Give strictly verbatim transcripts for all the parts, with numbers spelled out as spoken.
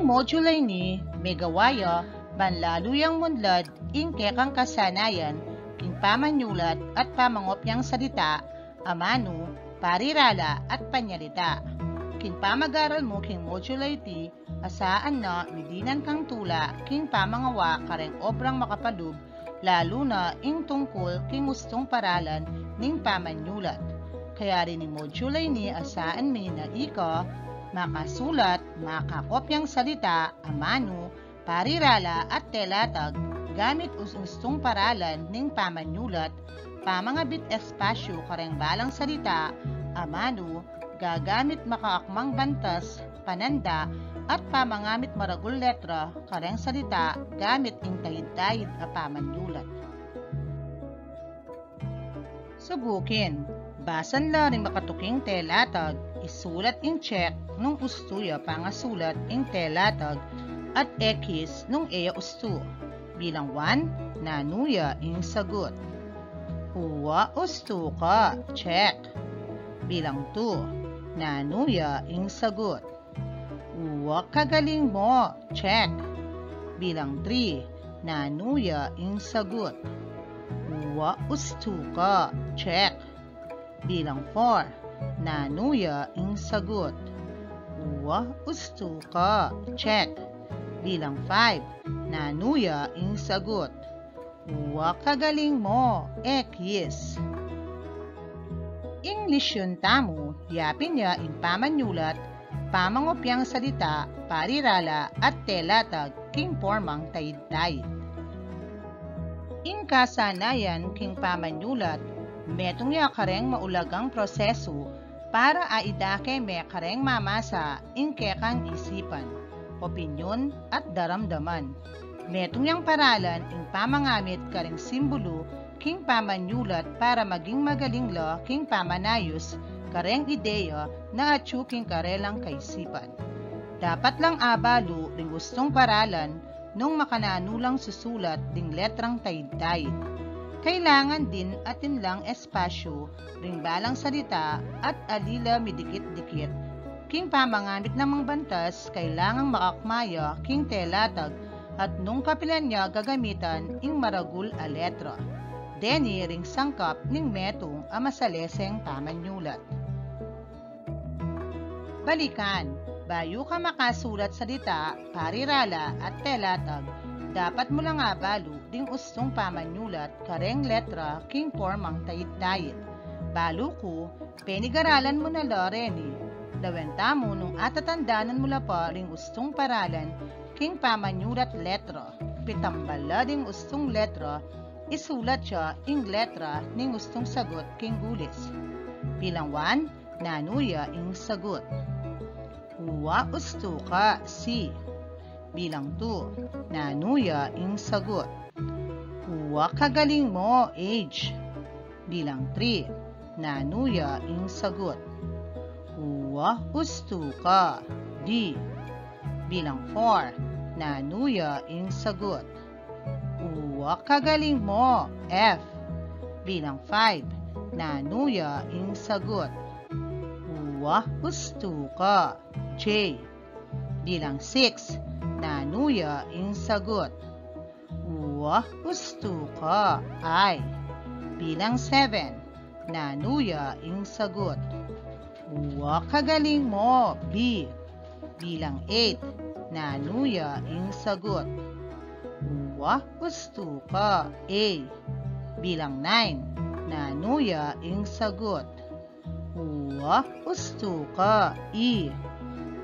Module ini, megawa ya ban lalu yang munlad ing kekang kasanayan king pamanyulat at pamangopyang salita, amanu, parirala at panyalita. King pamag-aral mu king module iti, asaan na midinan kang tula king pamangawa kareng obrang makapalub, lalu na ing tungkul king ustung paralan ning pamanyulat. Kaya rin ing module ini asaan mi na ika makasulat, makakopyang salita, amanu, parirala at telatag gamit us-, ustung paralan ning pamanyulat, pamangabit espasyu kareng balang salita, amanu, gagamit makaakmang bantas, pananda, at pamangamit maragul letra kareng salita gamit ing taid-taid a pamanyulat. Subukin, basan la ring makatuking telatag, isulat ing check nung ustu ya pangasulat ing telatag at ekis nung e ya ustu. Bilang one, nanu ya ing sagut? Uwa, ustu ka, check. Bilang two, nanu ya ing sagut? Uwa, kagaling mo, check. Bilang three, nanu ya ing sagut? Uwa, ustu ka, check. Bilang four, nanu ya ing sagut? Uwa, ustu ka, check. Bilang five, nanu ya ing sagut? Uwa, kagaling mo, ekis. Ing lesyun tamu, yapin ya ing pamanyulat, pamangopyang salita, parirala, at telatag king pormang taid-taid. Ing kasanayan king pamanyulat, metung ya kareng maulagang prosesu para aidake me kareng mamasa ing kekang isipan, opinyon, at daramdaman. Metung yang paralan ing pamangamit kareng simbulu king pamanyulat para maging magaling la king pamanayus kareng ideya na atyu king karelang kaisipan. Dapat lang abalu ring ustung paralan nung makananu lang susulat ding letrang taid-taid. Kailangan din atin lang espasyu ring balang salita at ali la midikit-dikit. King pamangamit na mang bantas, kailangang makakma ya king telatag at nung kapilan ya gagamitan ing maragul a letra. Deni ring sangkap ning metung a masaleseng pamanyulat. Balikan, bayu ka makasulat salita, parirala at telatag, dapat mu lang abalu ding ustung pamanyulat kareng letra king pormang taid-taid. Balu ku, penigaralan mu na la reni. Lawen tamu nung atatandanan mu la pa ring ustung paralan king pamanyulat letra. Pitambal la ding ustung letra, isulat ya ing letra ning ustung sagut king gulis. Bilang one, nanu ya ing sagut? Uwa, ustu ka, C. Bilang two, nanu ya ing sagut? Uwa, kagaling mo, H. Bilang three, nanu ya ing sagut? Uwa, ustu ka, D. Bilang four, nanu ya ing sagut? Uwa, kagaling mo, F. Bilang five, nanu ya ing sagut? Uwa, ustu ka, J. Bilang six, nanu ya ing sagut? Uwa, ustu ka, I. Bilang seven, nanu ya ing sagut? Uwa, kagaling mo, B. Bilang eight, nanu ya ing sagut? Uwa, ustu ka, A. Bilang nine, nanu ya ing sagut? Uwa, ustu ka, E.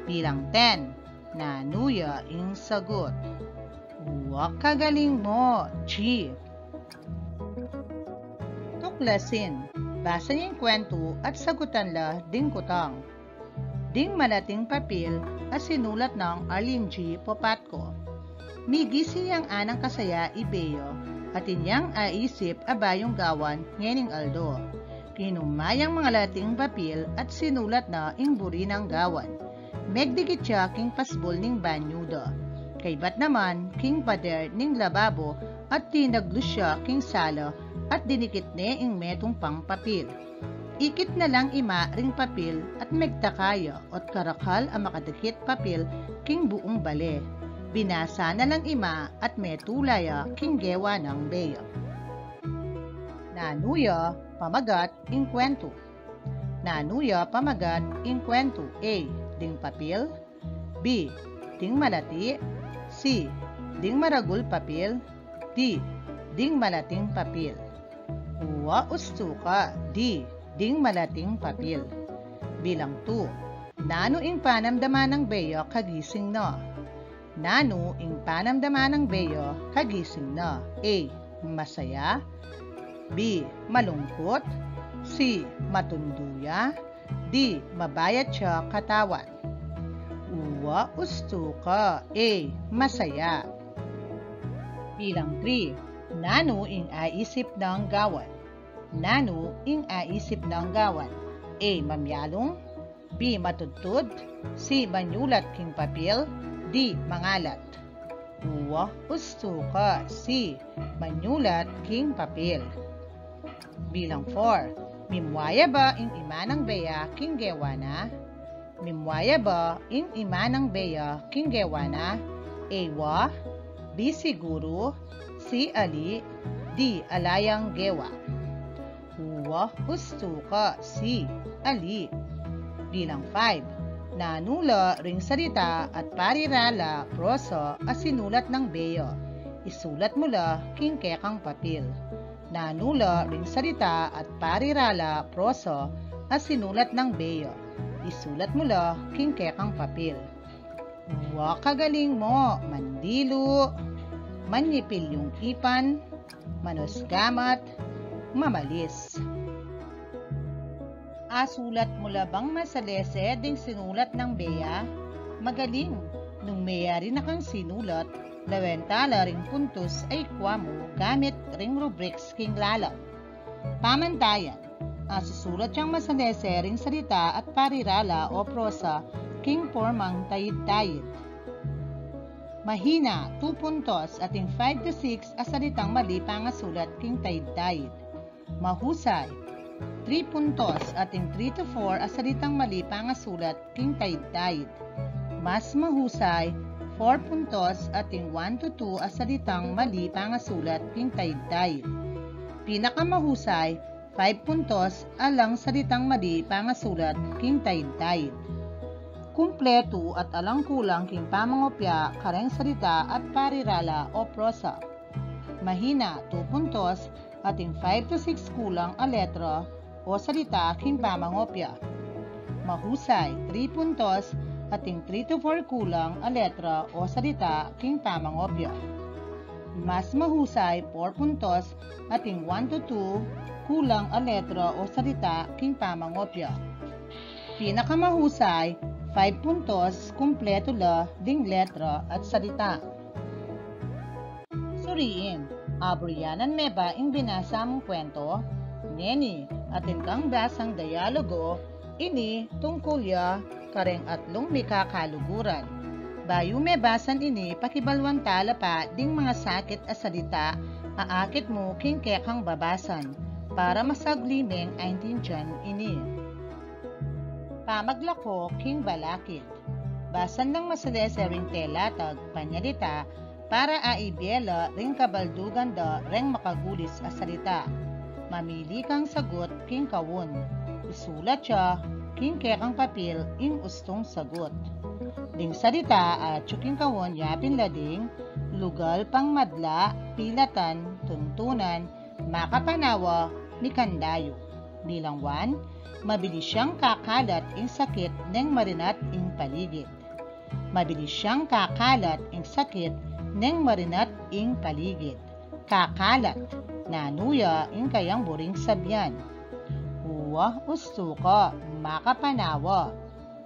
Bilang ten, nanu ya ing sagut? Uwa, kagaling mo, G. Tuklasin, basa ing kwentu at sagutan la ding kutang. Ding malating papil a sinulat nang Arlene G. Popatco. Migisi yang anang kasaya i Bea, atin yang aisip a bayung gawan ngening aldo. Kinuma yang malating papil at sinulat na ing buri nang gawan. Megdikit ya king pasbul ning banyu da. Kaybat naman king pader ning lababo at tinaglus ya king sala at dinikit ne ing metung pang papil. Ikit na lang ima ring papil at megtaka ya, o't karakal a makadikit papil king buung bale. Binasa na lang ima at metula ya king gewa nang beya. Nanu ya pamagat ing kwentu? Nanu ya pamagat ing kwentu? A, ding papil. B, ding malati. C, ding maragul papil. D, ding malating papil. Uwa, ustu ka. D, ding malating papil. Bilang two. Nanu ing panamdaman nang beya kagising na? Nanu ing panamdaman nang beya kagising na? A, masaya. B, malungkot. C, matundu ya. D, mabayat ya katawan. Uwa, ustu ka. A, masaya. Bilang three. Nanu ing aisip nang gawan? Nanu ing aisip nang gawan? A, mamialung. B, matudtud. C, manyulat king papil. D, mangalat. Uwa, ustu ka. C, manyulat king papil. Bilang four. Mimwaya ba ing ima nang beya king gewa na? Mimwaya ba ing ima nang beya king gewa na? A, wa. B, siguru. C, ali. D, ala yang gewa. Uwa, ustu ka. C, ali. Bilang five. Nanu la ring sarita at parirala, prosa a sinulat nang beya? Isulat mu la king kekang papil. Nanu la ring sarita at parirala, prosa a sinulat nang beya? Isulat mu la king kekang papil. Wa, kagaling mo, mandilu, manyipil yung ipan, manusgamat, mamalis. Asulat mu la bang masalese ding sinulat nang beya? Magaling! Nung meyari na kang sinulat, lawenta la ring puntos a ikwa mu gamit ring rubrics king lalam. Pamantayan, asusulat yang masalese ring sarita at parirala o prosa king pormang tayid-tayid. Mahina, two puntos, ating five to six a salitang mali pangasulat king tayid-tayid. Mahusay, three puntos, ating three to four a salitang mali pangasulat king tayid-tayid. Mas mahusay, four puntos, ating one to two a salitang mali pangasulat king tayid-tayid. Pinakamahusay, five puntos, alang salitang mali pangasulat king tayid-tayid. Kumpletu at alang kulang king pamangopya kareng sarita at parirala o prosa. Mahina, two puntos, ating five to six kulang a letra o salita king pamangopya. Mahusay, three puntos, ating three to four kulang a letra o salita king pamangopya. Mas mahusay, four puntos, ating one to two kulang a letra o salita king pamangopya. Pinakamahusay, five puntos, kumpletu la ding letra at salita. Suriin, aburyanan me ba ing binasa mung kwento? Neni, atin kang basang dialogo, ini tungkul ya kareng atlung mikakaluguran. Bayu me basan ini, pakibaluan tala pa ding mangasakit a salita a akit mu king kekang babasan para masagli meng aintindian ini. Pamaglako king balakid. Basan nang masalese ring telatag panyalita para aibie la ring kabaldugan da reng makagulis a salita. Mamili kang sagut king kaun. Isulat ya king kekang papil ing ustung sagut. Ding salita atyu king kaun yapin la ding lugal pangmadla, pilatan, tuntunan, makapanawa, mikandayu. Bilang one, mabilis yang kakalat ing sakit neng marinat ing paligid. Mabilis yang kakalat ing sakit neng marinat ing paligid. Kakalat, nanu ya ing kayang buring sabian? Uwa, ustu ka, makapanawa.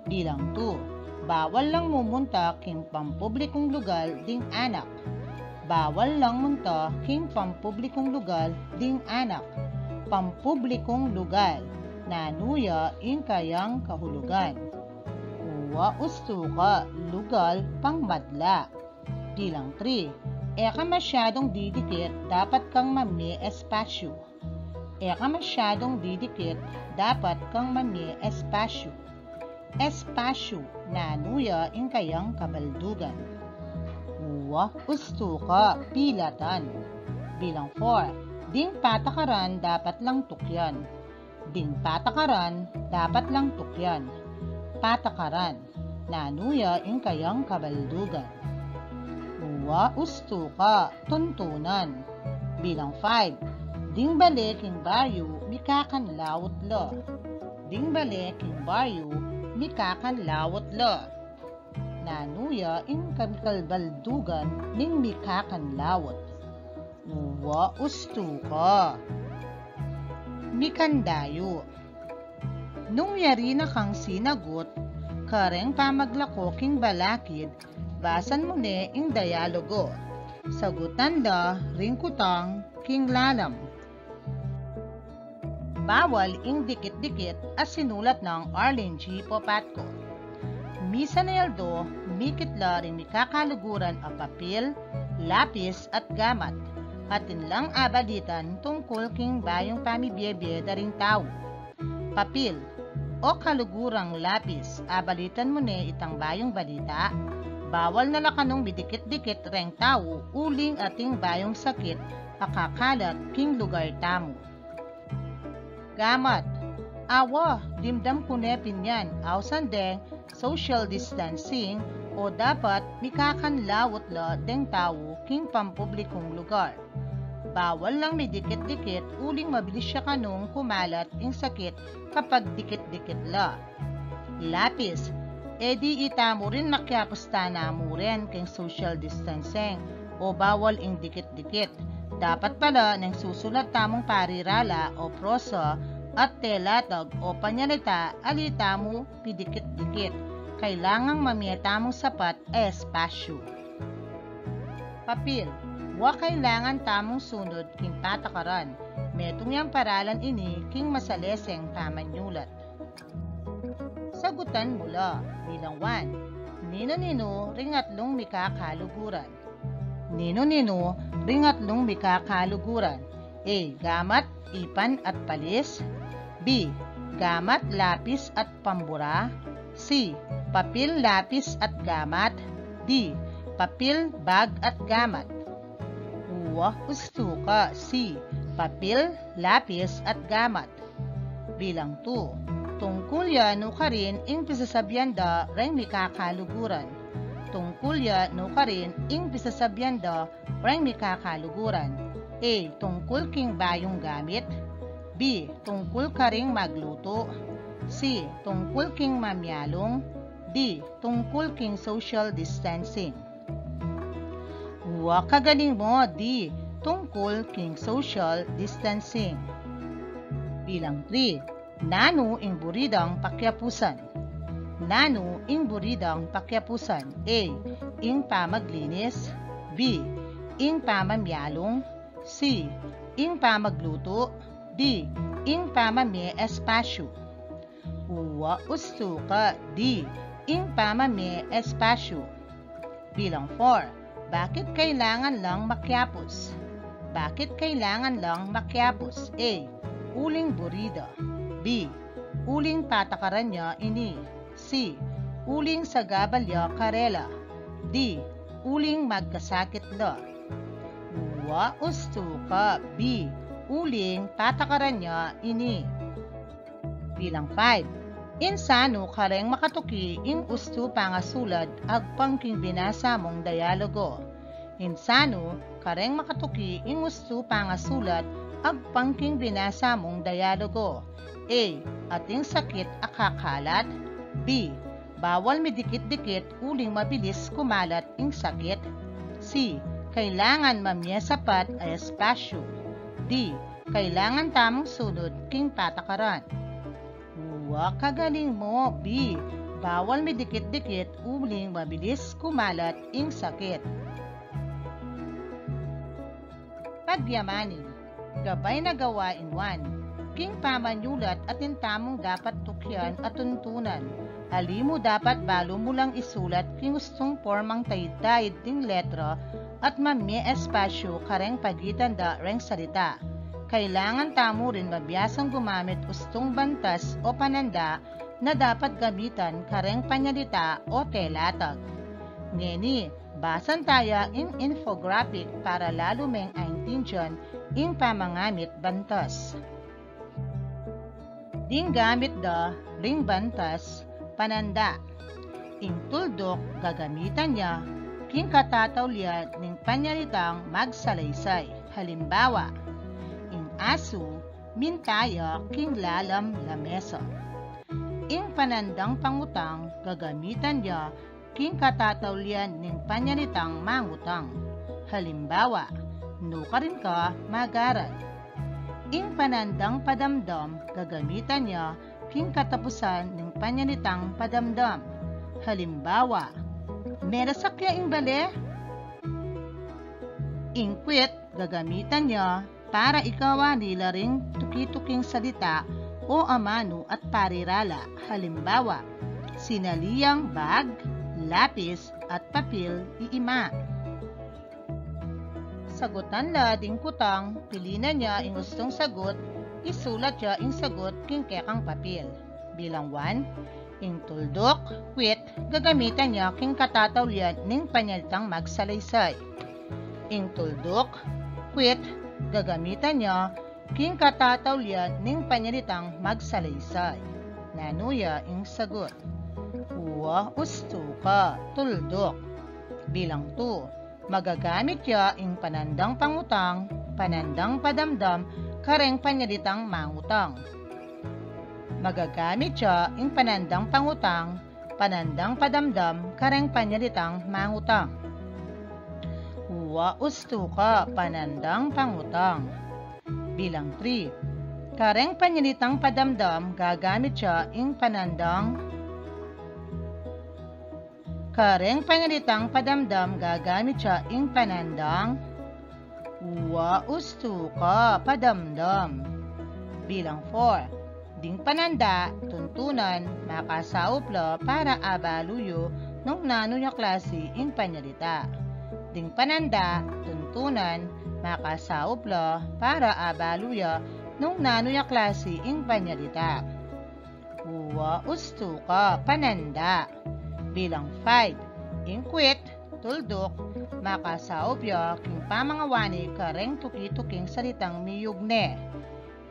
Bilang two, bawal lang mumunta king pampublikung lugal ding anak. Bawal lang munta king pampublikung lugal ding anak. Pampublikung lugal, nanu ya ing kayang kahulugan? Uwa, ustu ka, lugal pangmadla. Bilang three, e ka masyadung didikit, dapat kang mamie espasyu. E ka masyadung didikit, dapat kang mamie espasyu. Espasyu, nanu ya ing kayang kabaldugan? Uwa, ustu ka, pilatan. Bilang four, ding patakaran dapat lang tukyan. Ding patakaran dapat lang tukyan. Patakaran, nanu ya ing kayang kabaldugan? Uwa, ustu ka, tuntunan. Bilang five, ding bale king baryu mikakan laut la. Ding bale king baryu mikakan laut la. Nanu ya ing kabaldugan ning mikakan laut? Uwa, ustu ka, mikandayu. Nung yari na kang sinagut, kareng pamaglako king balakid, basan mu ne ing dialogo. Sagutan da ring kutang king lalam. Bawal ing dikit-dikit a sinulat nang Arlene G. Popatco. Misan a aldo, mikit la ring mikakaluguran a papil, lapis at gamat. Atin lang abalitan tungkul king bayung pamibiebie da ring tau. Papil. O kalugurang lapis, abalitan mu ne itang bayung balita? Bawal na la kanung midikit-dikit reng tau uling ating bayung sakit a kakalat king lugar tamu. Gamat. Awa, dimdam ku ne pin yan, ausan deng social distancing o dapat mikakanlaut la deng tau king pampublikung lugar. Bawal lang midikit-dikit uling mabilis ya kanung kumalat ing sakit kapag dikit-dikit la. Lapis. E di itamu rin makiapus tana mu rin king social distancing o bawal ing dikit-dikit. Dapat pala neng susulat tamung parirala o prosa at telatag o panyalita ali tamu pidikit-dikit. Kailangang mamie tamung sapat a espasyu. Papil. Wa kailangan tamung sunud king patakaran. Metung yang paralan ini king masaleseng pamanyulat. Sagutan mu la. Bilang one. Ninu-ninu ring atlung mikakaluguran? Ninu-ninu ring atlung mikakaluguran? A. Gamat, ipan at palis. B. Gamat, lapis at pambura. C. Papil, lapis at gamat. D. Papil, bag at gamat. Uwa, ustu ka. C. Papil, lapis at gamat. Bilang two. Tungkul ya nu karin ing pisasabian da reng mikakaluguran? Tungkul ya nu karin ing pisasabian da reng mikakaluguran? A. Tungkul king bayung gamit. B. Tungkul karing maglutu. C. Tungkul king mamialung. D. Tungkul king social distancing. Wa, kagaling mo, D. Tungkul king social distancing. Bilang three. Nanu ing buri dang pakiapusan? Nanu ing buri dang pakiapusan? A. Ing pamaglinis. B. Ing pamamialung. C. Ing pamaglutu. D. Ing pamamie espasyu. Wa, ustu ka. D. Ing pamamie espasyu. Bilang four. Bakit kailangan lang makiapus? Bakit kailangan lang makiapus? A. Uling buri da. B. Uling patakaran ya ini. C. Uling sagabal ya karela. D. Uling magkasakit la. Wa, ustu ka. B. Uling patakaran ya ini. Bilang five. Insanu kareng makatuki ing ustu pangasulat agpang king binasa mung dialogo? Insanu kareng makatuki ing ustu pangasulat agpang king binasa mung dialogo? A. Ating sakit a kakalat. B. Bawal midikit-dikit uling mabilis kumalat ing sakit. C. Kailangan mamie sapat a espasyu. D. Kailangan tamung sunud king patakaran. Wa, kagaling mo, B. Bawal midikit-dikit uling mabilis kumalat ing sakit. Pagyamanin. Gabay na gawain one. King pamanyulat atin tamung dapat tukyan at tuntunan. Ali mu dapat balu mu lang isulat king ustung pormang taid-taid ding letra at mamie espasyu kareng pagitan da reng salita. Kailangan tamu rin mabiasang gumamit ustung bantas o pananda na dapat gamitan kareng panyalita o telatag. Ngeni, basan taya ing infographic para lalu meng aintindian ing pamangamit bantas. Ding gamit da ring bantas pananda. Ing tulduk gagamitan ya king katataulian ning panyalitang magsalaysay. Halimbawa, ing asu minta ya king lalam lamesa. Ing panandang pangutang gagamitan ya king katataulian ning panyalitang mangutang. Halimbawa, nukarin ka mag-aral. Ing panandang padamdam gagamitan ya king katapusan ning panyalitang padamdam. Halimbawa, merasak ya ing bale. Ing kwit gagamitan ya para ikawani la ring tuki-tuking salita o amanu at parirala. Halimbawa, sinali yang bag, lapis, at papil i ima. Sagutan la ding kutang, pilinan ya ing ustung sagut, isulat ya ing sagut king kekang papil. Bilang one, ing tulduk, kwit, gagamitan ya king katataulian ning panyalitang magsalaysay. Ing tulduk, kwit, gagamitan ya king katataulian ning panyalitang magsalaysay. Nanu ya ing sagut? Wa ustu ka, tulduk. Bilang two, magagamit ya ing panandang pangutang, panandang padamdam, kareng panyalitang mangutang. Magagamit ya ing panandang pangutang, panandang padamdam, kareng panyalitang mangutang. Wa ustu ka, panandang pangutang. Bilang three, kareng panyalitang padamdam, gagamit ya ing panandang Kareng panyalitang padamdam, gagamit ya ing panandang wa ustu ka padamdam. Bilang four, ding pananda, tuntunan, makasaup la para abalu yu nung nanu ya klasi ing panyalita. Ding pananda, tuntunan, makasaup la para abalu ya nung nanu ya klasi ing panyalita. Wa ustu ka pananda. Bilang five, ing kwit, tulduk, makasaup ya king pamangawani kareng tuki-tuking salitang miyugne.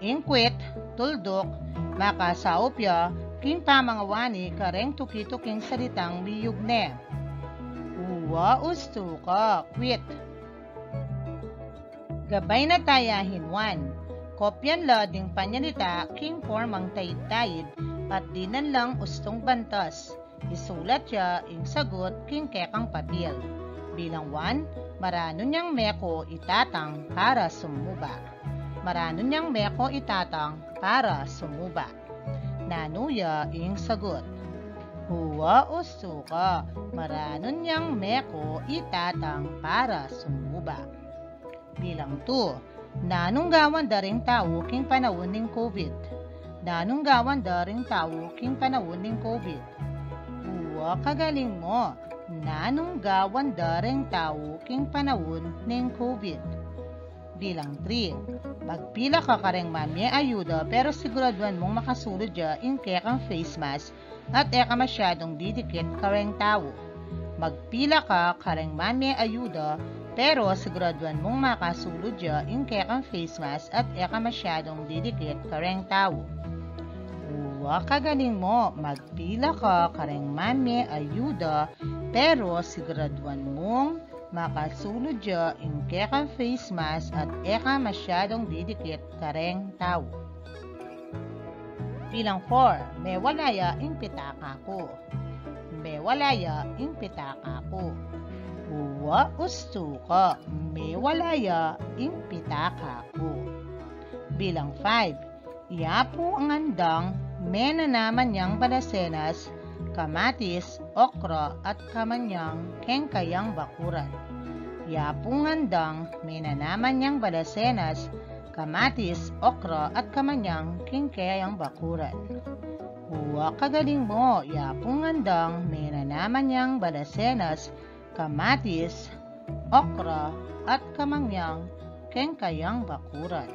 Ing kwit, tulduk, makasaup ya king pamangawani kareng tuki-tuking salitang miyugne. Wa ustu ka kwit. Gabay na taya hinwan. Kopyan la ding panyalita king pormang taid-taid at dinan lang ustung bantas. Isulat ya ing sagut king kekang papil. Bilang one, maranun yang meko i tatang para sumuba. Maranun yang meko i tatang para sumuba. Nanu ya ing sagut? Wa ustu ka, maranun yang meko i tatang para sumuba. Bilang two, nanung gawan da ring tau king panaun ning COVID? Nanung gawan da ring tau king panaun ning COVID? Wa kagaling mu, nanung gawan da ring tau king panaun ning COVID? Bilang three, magpila ka kareng mamye ayuda pero siguraduan mung makasulud ya ing kekang face mask at e ka masyadung didikit kareng tau. Magpila ka kareng mamye ayuda pero siguraduan mung makasulud ya ing kekang face mask at e ka masyadung didikit kareng tau. Wa kagaling mu, magpila ka kareng mamye ayuda pero siguraduan mung makasulud ya ing kekang face mask at e ka masyadung didikit kareng tau. Bilang four, mewala ya ing pitaka ku. Mewala ya ing pitaka ku. Wa ustu ka, mewala ya ing pitaka ku. Bilang five, yapu ngandang menanaman yang balasenas, kamatis, okra, at kamanyang keng kayang bakuran. Yapu ngandang menanaman yang balasenas, kamatis, okra, at kamanyang keng kayang bakuran. Wa kagaling mu, yapu ngandang menanaman yang balasenas, kamatis, okra, at kamanyang keng kayang bakuran.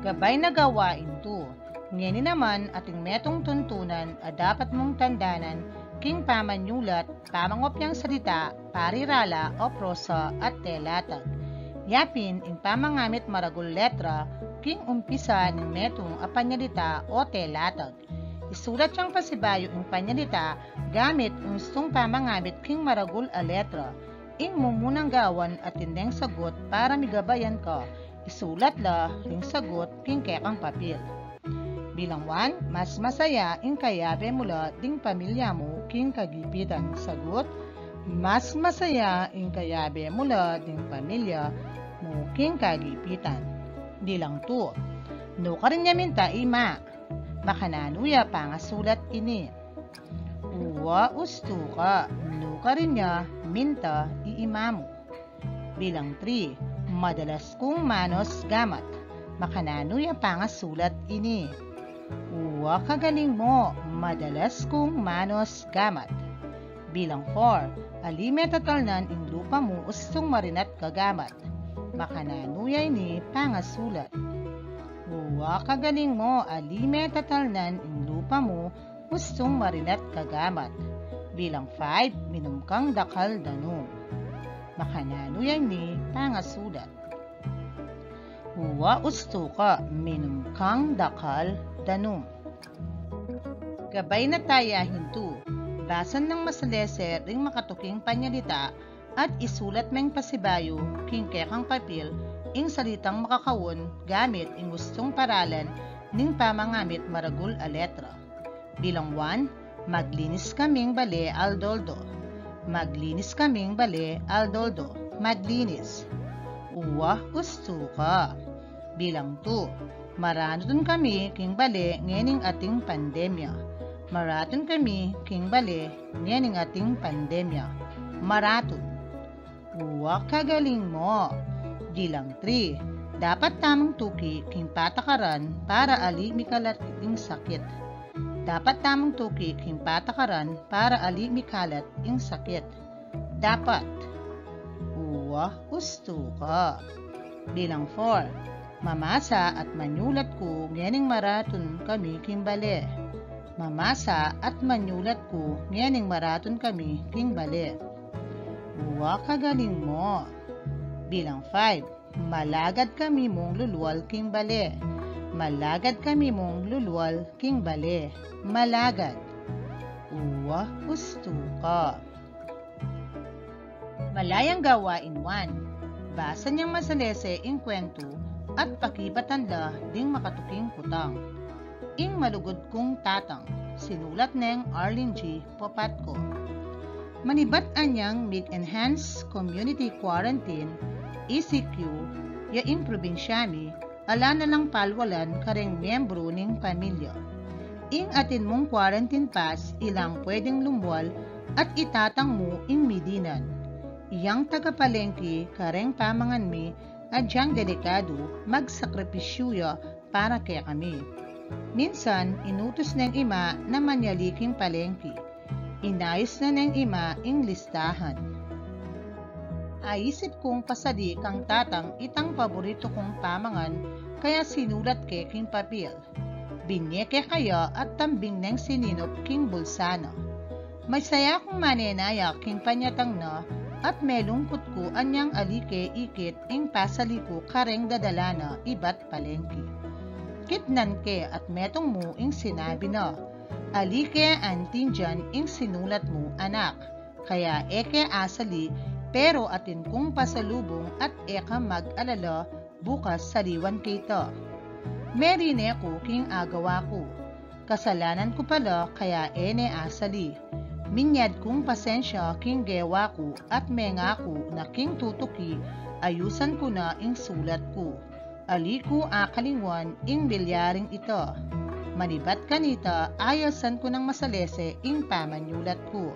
Gabay na gawain tu. Ngeni naman atin metung tuntunan a dapat mung tandanan king pamanyulat, pamangopiang salita, parirala o prosa at telatag. Yapin ing pamangamit maragul letra king umpisa ning metung a panyalita o telatag. Isulat yang pasibayu ing panyalita gamit ing ustung pamangamit king maragul a letra. Ing mumunang gawan atin deng sagut para migabayan ka, isulat la ring sagut king kekang papil. Bilang one, mas masaya ing kayabe mu la ding pamilya mu king kagipitan. Sagut, mas masaya ing kayabe mu la ding pamilya mu king kagipitan. Bilang two, nukarin ya minta i ima. Makananu ya pangasulat ini? Uwa, ustu ka, nukarin ya minta i ima mu. Bilang three, madalas kung manos gamat. Makananu ya pangasulat ini? Uwa, kagaling mo, madalas kung manos gamat. Bilang four, ali me tatalnan ing lupa mu ustung marinat ka gamat. Makananu ya ini pangasulat? Uwa, kagaling mo, ali me tatalnan ing lupa mu ustung marinat ka gamat. Bilang five, minum kang dakal danum. Makananu ya ini pangasulat? Uwa, ustu ka, minum kang dakal danum. Gabay na taya hintu. Basan nang masalese ring makatuking panyalita at isulat meng pasibayu king kekang papil ing salitang makakaun gamit ing ustung paralan ning pamangamit maragul a letra. Bilang one, maglinis kaming bale aldo-aldo. Maglinis kaming bale aldo-aldo. Maglinis. Uwa, ustu ka. Bilang two, maratun kami king bale ngening ating pandemya. Maratun kami king bale ngening ating pandemya. Maratun. Uwa, kagaling mo. Bilang three, dapat tamung tuki king patakaran para ali mikalat ing sakit. Dapat tamung tuki king patakaran para ali mikalat ing sakit. Dapat. Uwa, ustu ka. Bilang four, mamasa at manyulat ku ngening maratun kami king bale. Mamasa at manyulat ku ngening maratun kami king bale. Uwa, kagaling mo. Bilang five, malagad kami mung lulual king bale. Malagad kami mung lulual king bale. Malagad. Uwa, ustu ka. Malayang gawain one. Basan yang masalese ing kwentu at pakibatan la ding makatuking kutang. Ing Malugud Kung Tatang, sinulat neng Arlene G. Popatco. Manibat anyang mig-enhance community quarantine, E C Q, ya ing probinsya mi, ala na lang palwalan kareng miyembru ning pamilya. Ing atin mung quarantine pass ilang pwedeng lumwal at itatang mu ing midinan. Iyang tagapalengki kareng pamangan mi, agyang delikadu, magsakripisyu ya para kekami. Minsan, inutus neng ima na manyali king palengki. Inayus na neng ima ing listahan. Aisip kung pasali kang tatang itang paboritu kung pamangan, kaya sinulat ke king papil. Binye ke kaya at tambing neng sininup king bulsa na. Masaya kung manenaya king panyatang na at melungkut ku anyang ali ke ikit ing pasali ku kareng dadala na ibat palengki. Kitnan ke at metung mu ing sinabi na, "Ali ke aintindian ing sinulat mu, anak. Kaya e ke asali, pero atin kung pasalubung at e ka mag-alala, bukas saliwan ke ita." Merine ku king agawa ku. Kasalanan ku pala kaya e ne asali. Minyad kung pasensya king gewa ku at mengaku na king tutuki ayusan ku na ing sulat ku. Ali ku akalingwan ing bilyaring ita. Manibat kanita, ayasan ku nang masalese ing pamanyulat ku.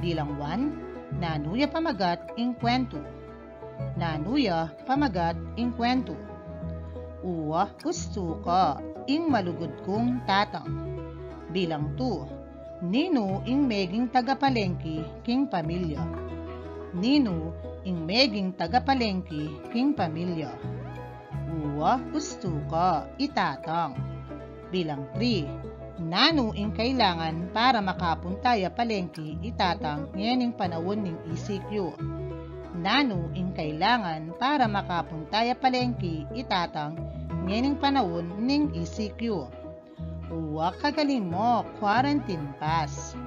Bilang one, nanu ya pamagat ing kwentu? Nanu ya pamagat ing kwentu? Uwa, ustu ka, ing malugud kung tatang. Bilang two, ninu ing meging tagapalengki king pamilya? Ninu ing meging tagapalengki king pamilya? Uwa, ustu ka, i tatang. Bilang three, nanu ing kailangan para makapunta ya palengki i tatang ngening panaun ning E C Q? Nanu ing kailangan para makapunta ya palengki i tatang ngening panaun ning E C Q? Uwa, kagaling mo, quarantine pass.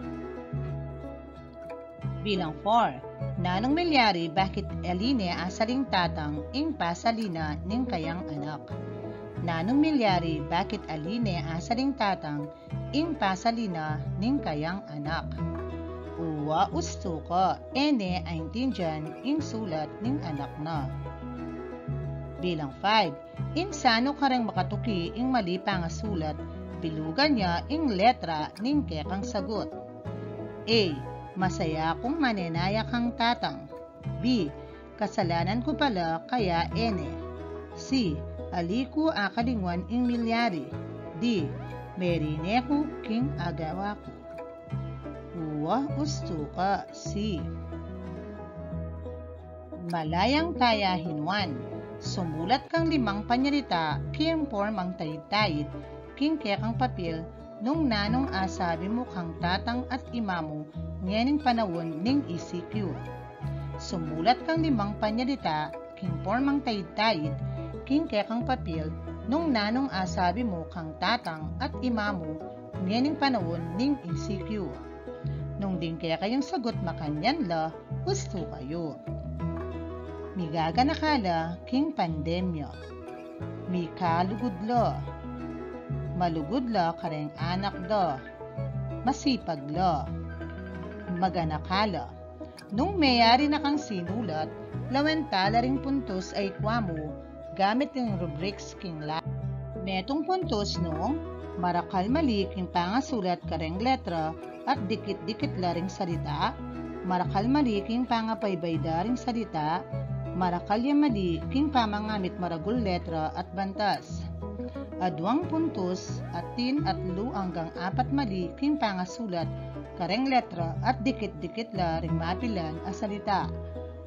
Bilang four, nanung milyari bakit ali ne asaling tatang ing pasali na ning kayang anak? Nanung milyari bakit ali ne asaling tatang ing pasali na ning kayang anak? Uwa, ustu ka, e ne aintindian ing sulat ning anak na. Bilang five, ing sanu kareng makatuki ing mali pangasulat, bilugan ya ing letra ning kekang sagot. A, masaya kung manenaya kang tatang. B, kasalanan ku pala kaya e ne. C, ali ku akalingwan ing milyari. D, merine ku king agawa ku. Uwa, ustu ka, C. Malayang tayahin, one. Sumulat kang limang panyalita king pormang taid-taid king kekang papil nung nanung asabi mu kang tatang at ima mu ngening panaun ning E C Q. Sumulat kang limang panyalita king pormang taid-taid king kekang papil nung nanung asabi mu kang tatang at ima mu ngening panaun ning E C Q. Nung ding kekayung sagot makanyan la, ustu kayu. Migaganaka la king pandemya. Mikalugud la. Malugud la kareng anak da. Masipag la. Maganaka la. Nung meyari na kang sinulat, lawen ta la ring puntos a ikua mu gamit ing rubrics king la. Metung puntos nung marakal mali king pangasulat kareng letra at dikit-dikit la ring salita, marakal mali king pangabaybay da ring salita, marakal ya mali king pamangamit maragul letra at bantas. Aduang puntos, atin atlu anggang apat mali king pangasulat kareng letra at dikit-dikit la ring mapilan a salita.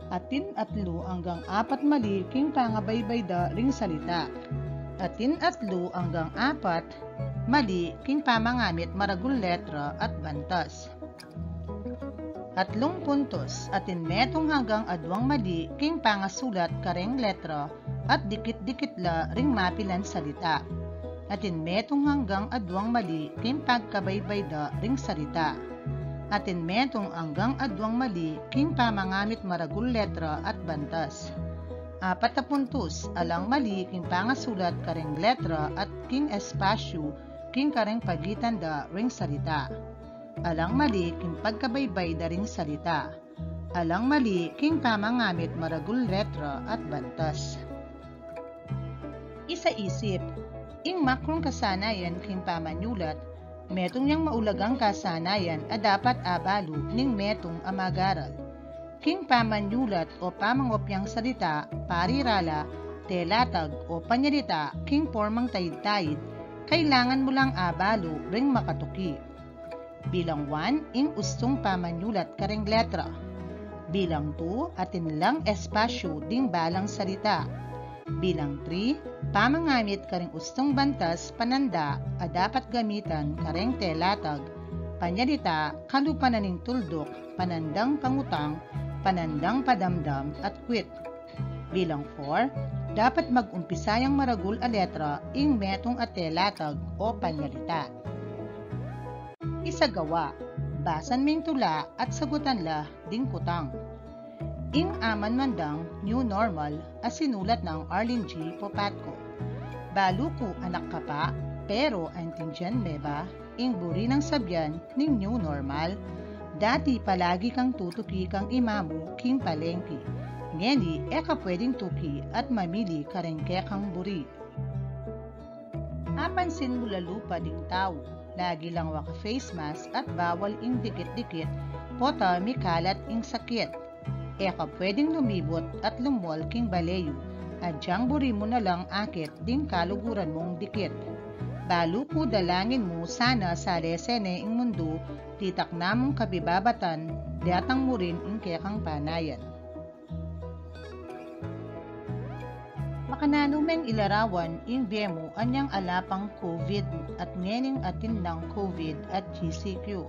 Atin atlu anggang apat mali king pangabaybay da ring salita. Atin atlu anggang apat mali king pamangamit maragul letra at bantas. Atlung puntos, atin metung anggang aduang mali king pangasulat kareng letra at dikit-dikit la ring mapilan salita. Atin metung anggang aduang mali king pagkabaybay da ring salita. Atin metung anggang aduang mali king pamangamit maragul letra at bantas. Apat a puntos, alang mali king pangasulat kareng letra at king espasyu king kareng pagitan da ring salita. Alang mali king pagkabaybay da ring salita. Alang mali king pamangamit maragul letra at bantas. Isaisip, ing makrung kasanayan king pamanyulat, metung yang maulagang kasanayan a dapat abalu ning metung a magaral. King pamanyulat o pamangopyang salita, parirala, telatag o panyalita king pormang taid-taid, kailangan mu lang abalu ring makatuki. Bilang one, ing ustung pamanyulat kareng letra. Bilang two, atin lang espasyu ding balang salita. Bilang three, pamangamit kareng ustung bantas pananda a dapat gamitan kareng telatag, panyalita, kalupa na ning tulduk, panandang pangutang, panandang padamdam, at kwit. Bilang four, dapat mag-umpisa yang maragul a letra ing metung a telatag o panyalita. Isagawa, basan ming tula at sagutan la ding kutang. Ing amanmandang New Normal a sinulat nang Arlene G. Popatco. Balu ku anak ka pa, pero aintindian me ba ing buri nang sabian ning New Normal? Dati palagi kang tutuki kang ima mu king palengki. Ngeni e ka pwedeng tuki at mamili kareng kekang buri. Apansin mu la lupa ding tau, lagi lang waka face mask at bawal ing dikit-dikit, pota mikalat ing sakit. E ka pwedeng lumibut at lumwal king bale yu, adyang buri mu na lang akit ding kaluguran mung dikit. Balu ku dalangin mu sana salese ne ing mundu, ditak na mung kabibabatan, datang mu rin ing kekang panayan. Kananu meng ilarawan ing bie mu anyang ala pang COVID at ngening atin nang COVID at GCQ?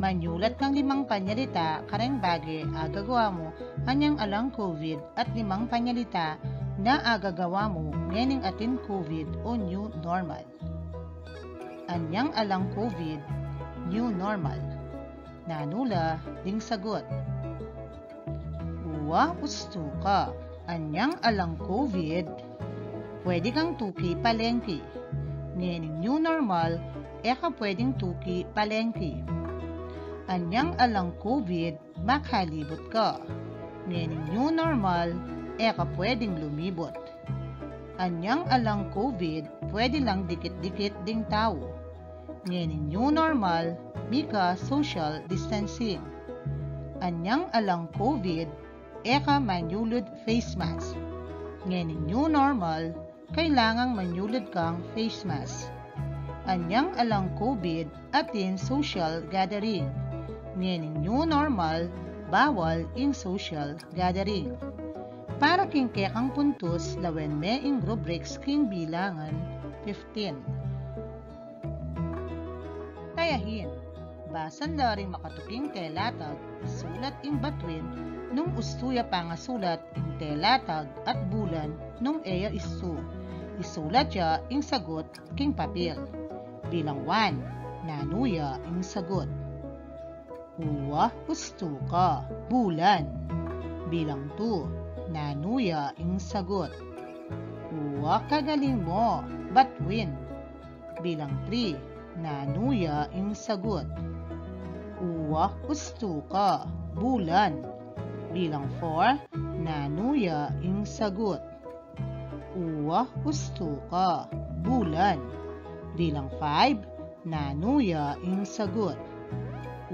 Manyulat kang limang panyalita kareng bage agagawa mu anyang alang COVID at limang panyalita na agagawa mu ngening atin COVID o new normal. Anyang alang COVID, new normal. Nanu la ding sagot? Uwa, ustu ka. Anyang alang COVID, pwede kang tuki palengke. Ngening new normal, e ka pwedeng tuki palengke. Anyang alang COVID, makalibut ka. Ngening new normal, e ka pwedeng lumibut. Anyang alang COVID, pwede lang dikit-dikit ding tau. Ngening new normal, mika social distancing. Anyang alang COVID, e ka manyulud face mask. Ngening new normal, kailangang manyulud kang face mask. Anyang alang COVID, atin social gathering. Ngening new normal, bawal ing social gathering. Para king kekang puntus, lawen me ing rubrics king bilangan fifteen. Tayahin, basan la ring makatuking telatag, isulat ing batuin nung ustu ya pangasulat ing telatag at bulan nung e ya istu. Isulat ya ing sagot king papil. Bilang one, nanu ya ing sagot? Uwa, ustu ka, bulan. Bilang two, nanu ya ing sagot? Uwa, kagaling mo, batuin. Bilang three, nanu ya ing sagot? Uwa, ustu ka, bulan. Bilang four, nanu ya ing sagot? Uwa, ustu ka, bulan. Bilang five, nanu ya ing sagot?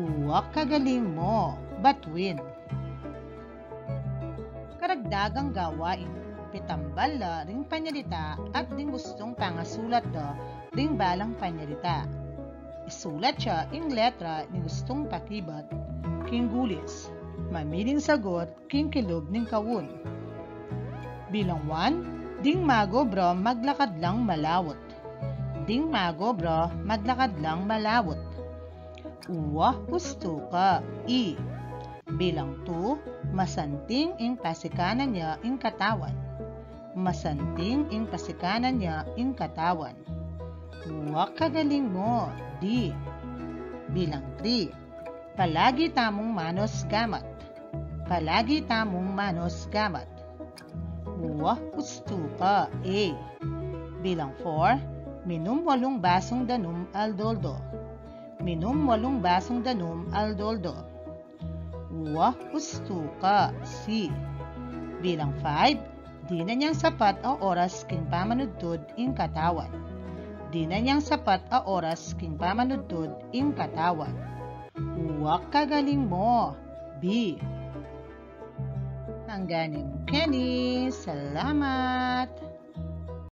Uwa, kagaling mo, batuin. Karagdagang gawain, pitambal la ring panyalita at ding ustung pangasulat da ring balang panyalita. Isulat ya ing letra ning ustung pakibat king gulis. Mamiling sagot king kilub ning kaun. Bilang one, ding magobra maglakad lang malaut. Ding magobra maglakad lang malaut. Uwa, ustu ka, i. Bilang two, masanting ing pasikanan ya ing katawan. Masanting ing pasikanan ya ing katawan. Uwa, kagaling mo, di. Bilang three, palagi tamung manos gamat. Palagi tamung manos gamat. Uwa, ustu ka, a. Bilang four, minum walung basung danum aldo-aldo. Minum walung basung danum aldo-aldo. Uwa, ustu ka, c. Bilang five, dinan yang sapat a oras king pamanudtud ing katawan. Dinan yang sapat a oras king pamanudtud ing katawan. Uwa, kagaling mo, b. Hangganing keni, salamat.